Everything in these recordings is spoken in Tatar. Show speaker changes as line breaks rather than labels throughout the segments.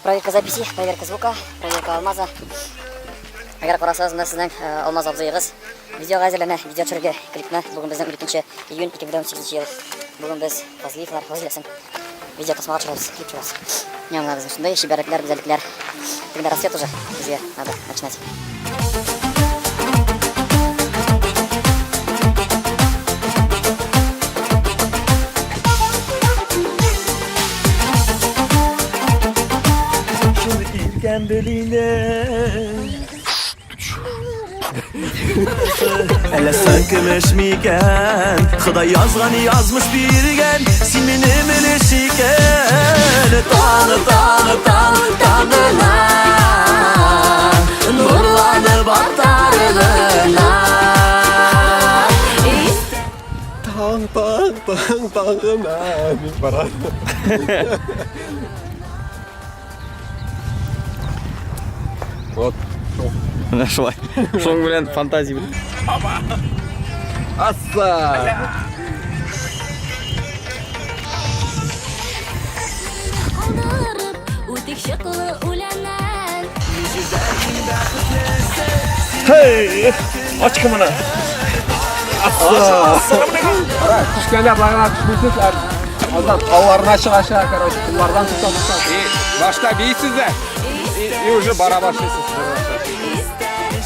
Проверка записи, проверка звука, проверка алмаза. Әгәр карасагыз, менә сезнең э, Алмаз абзыегыз видеога әзерләнә, видео төшерергә клипны. Бүген безнең 12 июнь 2018 ел. Бүген без Фазлиевлар гаиләсен видео тасмага төшерәбез, клип төшерәбез. Менә менә безнең шундый чибәрлекләр, гүзәллекләр. Тегендә рассвет уже, безгә надо начинать.
Шул иркәм белине. Әллә соң көмеш микән? Ходай язган язмыш биргән, син минем өлеш икән. Таны, таны, таны, таңына, нурланып атар гына.
Таң, таң, таң, таңына дип бара. Вот.
Менә шулай. Шуның белән фантазия белән.
Асса!
Калдырып, үтик чыклы үләннән.
Hey! Ач моны.
Төшкәндә былай гына төшмисез, ә аздан алларына чыга чыга, короче, куллардан тота тота. И башта бийсез дә, и, и уже бара башлыйсыз.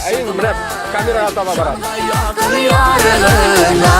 Ә инде менә камерага таба бара.
Якын ярына.